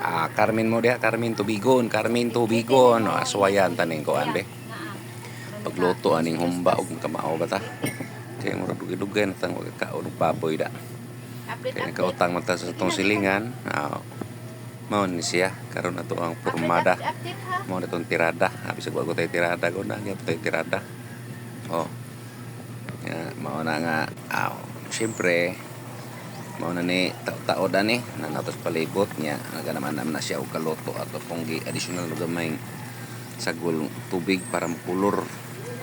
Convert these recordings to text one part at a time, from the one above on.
Ah, Carmen mo diha, Carmen Tubigon, Carmen Tubigon. Oh, aswayan taning kuan be. Pagluto aning humba og kamao ba ta. Kay murag dugay-dugay na tang wa kakaon og baboy da. Update, Kay update. nakautang man ta sa atong silingan. Ah, mao ni siya karon ato ang pormada. Update, update, ha? Mao na tong tirada. Ah, bisag wa ko tay tirada ko na, gyud tay tirada. Oh. Ya, mao na nga ah, siyempre mao na ni tao-tao dani na natos palibot niya naga naman na siya og kaluto ato pong gi additional og gamay sagol tubig para makulor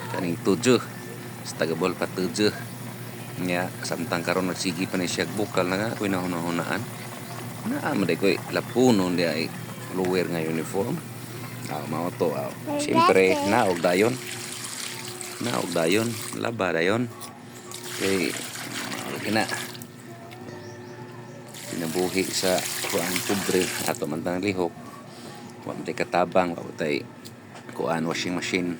kaning tujo sa tagabol pa tujo niya. Samtang karon nagsige pa ni siya bukal na nga ako'y nahuna-hunaan naa man ko'y lapunon di ay lower nga uniform. Ah, mao to. Ah, siyempre naog dayon, naog dayon, laba dayon kay mao na kinabuhi sa kuan pobre. Ato man tang lihok, wa man tay katabang, wa man tay kuan washing machine.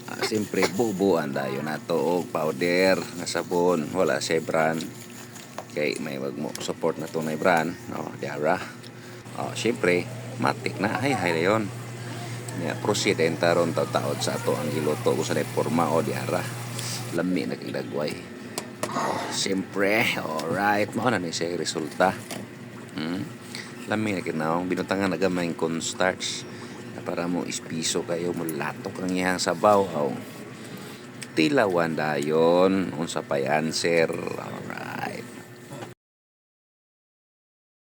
Ah, siyempre bubuan dayon nato og powder nga sabon. Wala siya brand kay may wag mo support na tunay brand no diara. Oh, siyempre matik na hay hay dayon niya. Proceed taron taud sa ato ang giluto ko sa porma o diara lami na kay dagway. Oh, siyempre, alright, mao na ni siya yung resulta. Lami na kinahong binutangan na gamay cornstarch na para mo ispiso kayo mo latok ang iyang sabaw. Aw, tilawan dayon unsa pay answer. Alright.